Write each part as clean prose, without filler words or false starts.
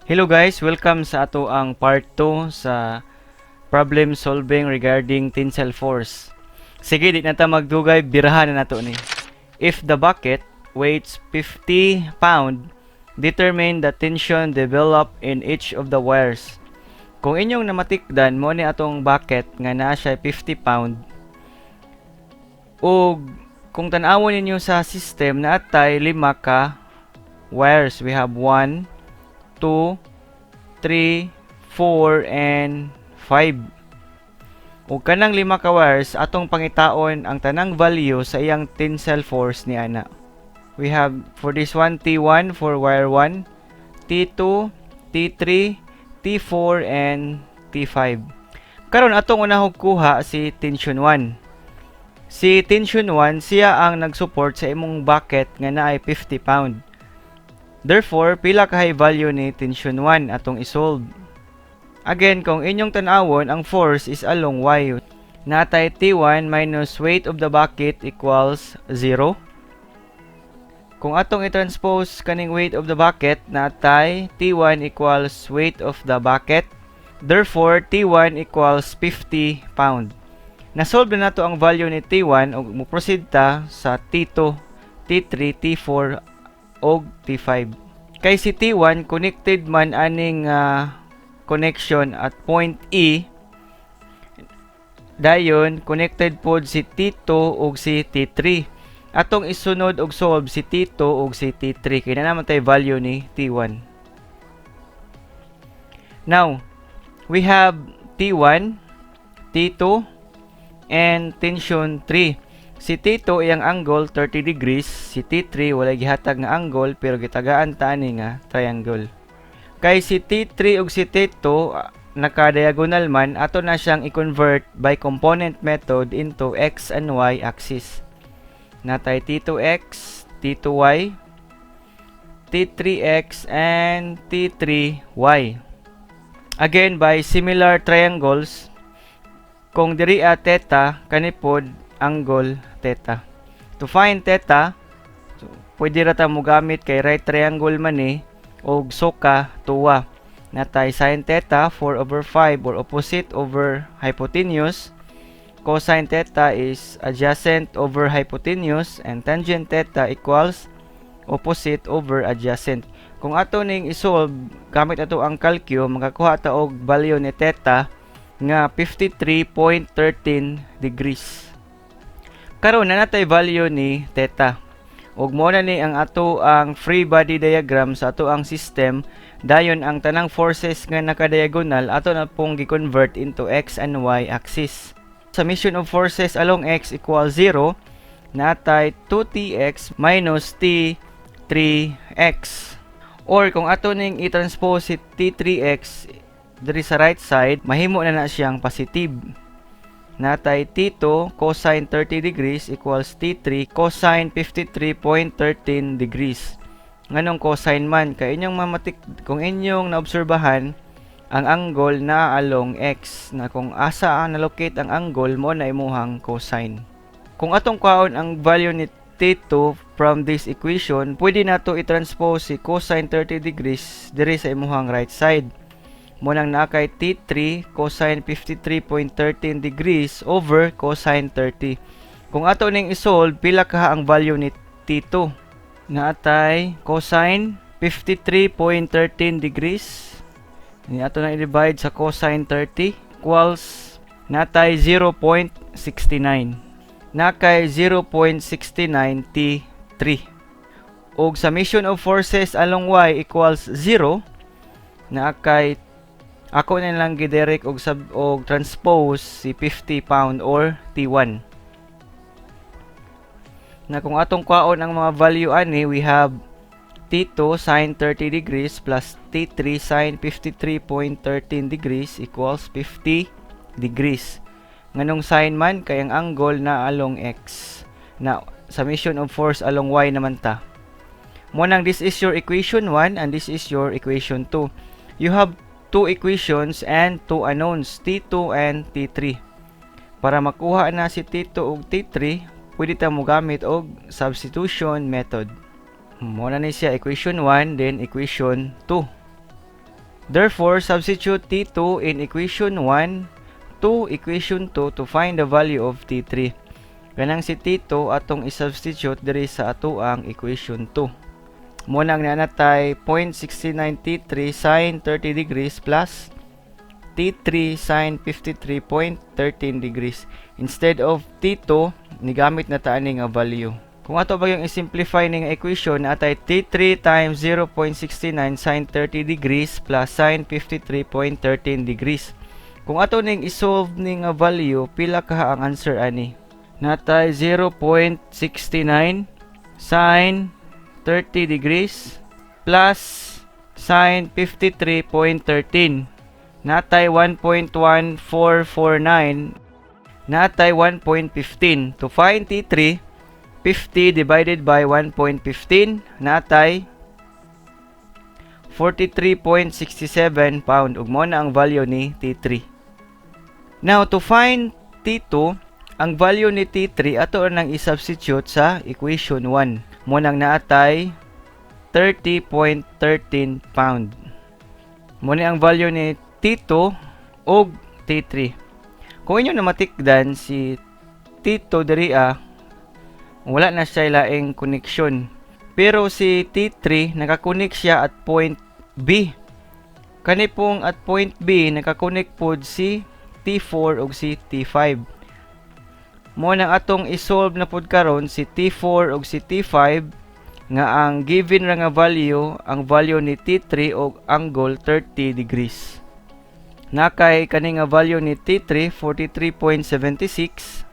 Hello guys, welcome sa atoang part 2 sa problem solving regarding tensile force. Sige, di na ta magdugay, birahan na nato ni. If the bucket weighs 50 pound, determine the tension developed in each of the wires. Kung inyong namatikdan, mao ni atong bucket nga naa siya 50 pound. Ug kung tan-awon ninyo sa system, naa tay lima ka wires. We have 1, 2, 3, 4, and 5. Ug kanang lima ka wires, atong pangitaon ang tanang value sa iyang tensile force ni ana. We have for this one, T1 for wire 1, T2, T3, T4, and T5. Karon, atong unahong kuha si tension 1. Si tension 1, siya ang nag-support sa imong bucket nga naay 50 pound. Therefore, pila kahay value ni tension 1 atong isolve? Again, kung inyong tan-awon, ang force is along Y. Naa tay T1 minus weight of the bucket equals 0. Kung atong i-transpose kaning weight of the bucket, naa tay T1 equals weight of the bucket. Therefore, T1 equals 50 pound. Na-solve na nato ang value ni T1 ug mo-proceed ta sa T2, T3, T4 og T5. Kay si T1 connected man aning connection at point E, dayon connected pod si T2 ug si T3. Atong isunod og solve si T2 ug si T3 kay naa naman tay value ni T1. Now, we have T1, T2, and tension 3. Si T2, iyang angle 30 degrees, si T3 walay gihatag nga angle pero gitagaan ta ani nga triangle. Kay si T3 ug si T2 naka-diagonal man, ato na siyang i-convert by component method into x and y axis. Naa tay T2x, T2y, T3x, and T3y. Again, by similar triangles, kung diri a theta, kani pod angle theta. To find theta, so, pwede ra ta mogamit kay right triangle man ni og SOHCAHTOA. Naa tay sin theta 4 over 5 or opposite over hypotenuse. Cosine theta is adjacent over hypotenuse and tangent theta equals opposite over adjacent. Kung ato ning isolve gamit ato ang calcu, makakuha ta og value ni theta nga 53.13 degrees. Karon naa natay value ni theta. Ug mao na ni ang ato ang free body diagram sa ato ang system. Dayon ang tanang forces nga naka-diagonal, ato na pong gi-convert into x and y axis. Summation of forces along x equals 0, naa tay 2tx minus t3x. Or kung ato ning i-transpose si t3x diri sa right side, mahimo na na siyang positive. Naa tay T2 cosine 30 degrees equals T3 cosine 53.13 degrees. Nganong cosine man? Kay inyong mamatik, kung inyong naobserbahan, ang angle na along x na kung asa ang nalocate ang angle, mao na imuhang cosine. Kung atong kuhaon ang value ni T2 from this equation, pwede nato i-transpose si cosine 30 degrees diri sa imuhang right side. Mao nang naa kay T3 cosine 53.13 degrees over cosine 30. Kung ato ning isolve, pila ka ang value ni T2? Naa tay cosine 53.13 degrees. Ni ato na i-divide sa cosine 30 equals naa tay 0.69. Naa kay 0.69 T3. Og summation of forces along y equals 0, naa kay ako na lang gidirect og sub og transpose si 50 pound or T1. Na kung atong kuhaon ang mga value ani, we have T2 sin 30 degrees plus T3 sin 53.13 degrees equals 50 degrees. Nganong sin man? Kay ang angle na along x. Na summation of force along y naman ta. Mao nang this is your equation 1 and this is your equation 2. You have two equations and two unknowns, T2 and T3. Para makuha na si T2 ug T3, pwede ta mogamit og substitution method. Mao na ni siya equation 1, then equation 2. Therefore, substitute T2 in equation 1 to equation 2 to find the value of T3. Kanang si T2 atong i-substitute diri sa atoang equation 2. Mao nang naa natay 0.69 T3 sin 30 degrees plus T3 sin 53.13 degrees. Instead of T2, nigamit na ta ani nga value. Kung ato ba yung i-simplify ning equation, atay T3 times 0.69 sin 30 degrees plus sin 53.13 degrees. Kung ato ning i-solve ning nga value, pila ka ang answer ani? Natay 0.69 sin 30 degrees plus sin 53.13. Natay 1.1449. Natay 1.15. To find T3, 50 divided by 1.15, natay 43.67 pound, ug mao na ang value ni T3. Now, to find T2, ang value ni T3 ato nang i-substitute sa equation 1. Mao nang naatay 30.13 pound. Mao ni ang value ni T2 ug T3. Kung inyo namatikdan si T2 diri ah, wala na siya laing connection. Pero si T3 naka-connect siya at point B. Kani pong at point B, naka-connect pod si T4 ug si T5. Mao nang atong i-solve na pod karon si T4 ug si T5 nga ang given ra nga value ang value ni T3 og angle 30 degrees. Nakay kani nga value ni T3, 43.76,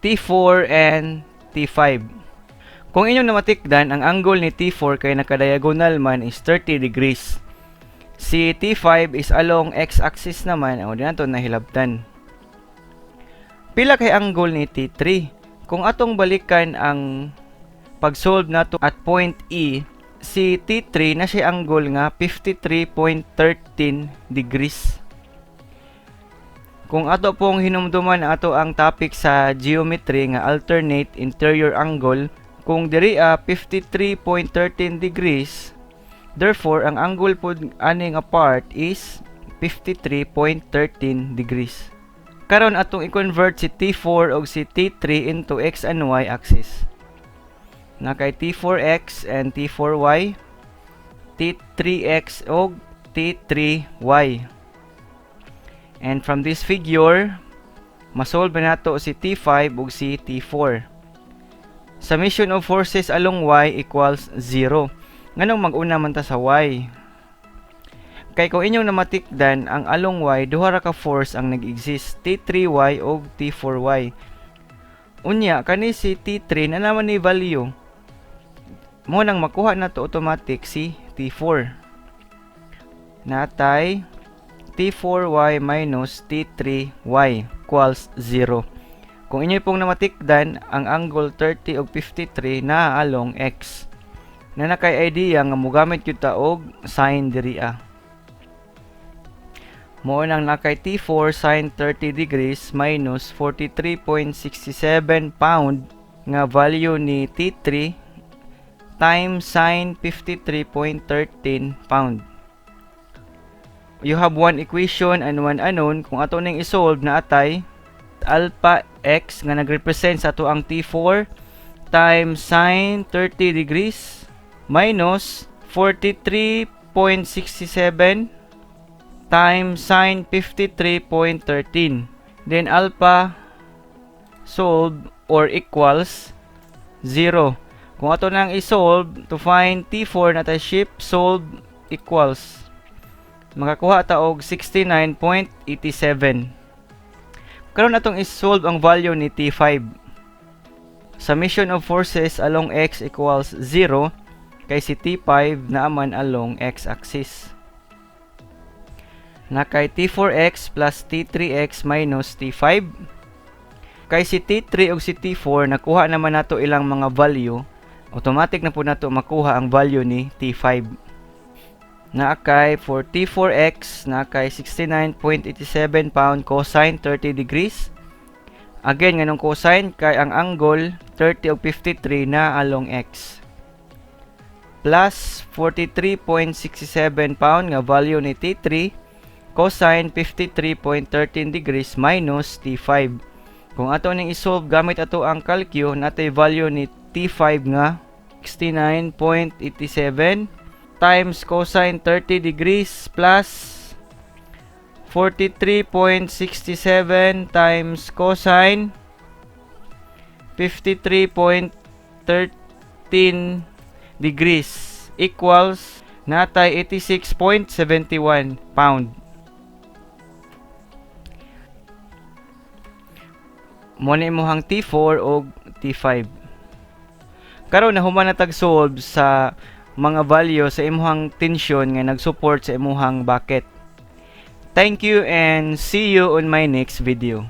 T4 and T5. Kung inyong namatikdan, ang angle ni T4 kay naka-diagonal man is 30 degrees. Si T5 is along x-axis naman, o di nato nahilabtan. Pila kay angle ni T3? Kung atong balikan ang pag-solve nato at point E, si T3 na siya angle nga 53.13 degrees. Kung ato pong hinumduman ato ang topic sa geometry nga alternate interior angle, kung diri a 53.13 degrees, therefore ang angle pod ani nga part is 53.13 degrees. Karon atong i-convert si T4 og si T3 into x and y axis. Na kay T4x and T4y, T3x og T3y. And from this figure, masolve na nato si T5 ug si T4. Summation of forces along y equals 0. Nganong mag-una man ta sa y? Kay kung inyong namatikdan, ang along y, duha ra ka force ang nag-exist, T3y ug T4y. Unya, kani si T3 na naman ni value. Mao nang makuha na to automatic si T4. Natay T4y minus T3y equals 0. Kung inyo pong namatikdan, ang angle 30 ug 53 na along x. Na nakay idea nga mogamit gyud ta og sin diri ah. Mao nang nakay T4 sin 30 degrees minus 43.67 pound nga value ni T3 times sin 53.13 pound. You have one equation and one unknown. Kung ato ning i-solve, na atay alpha x nga nagrepresent sa ato ang T4 times sin 30 degrees minus 43.67 times sin 53.13. Then alpha solve or equals 0. Kung ato nang i-solve to find T4, na shift solve equals, makakuha ta og 69.87. Karon atong i-solve ang value ni T5. Summation of forces along x equals 0 kay si T5 naaman along x-axis. Na kay T4x plus T3x minus T5. Kay si T3 ug si T4 nakuha naman nato ilang mga value, automatic na po nato makuha ang value ni T5. Naa kay for T4x, naa kay 69.87 pound cosine 30 degrees. Again, nganong cosine? Kay ang angle 30 og 53 na along x. plus 43.67 pound nga value ni T3 cosine 53.13 degrees minus T5. Kung ato ning isolve gamit ato ang calcu, natay value ni T5 nga 69.87 times cosine 30 degrees plus 43.67 times cosine 53.13 degrees equals natay 86.71 pound. Mo ni imong T4 og T5. Karon nahuman na tag solve sa mga value sa imuhang tension nga nag-support sa imuhang bucket. Thank you and see you on my next video.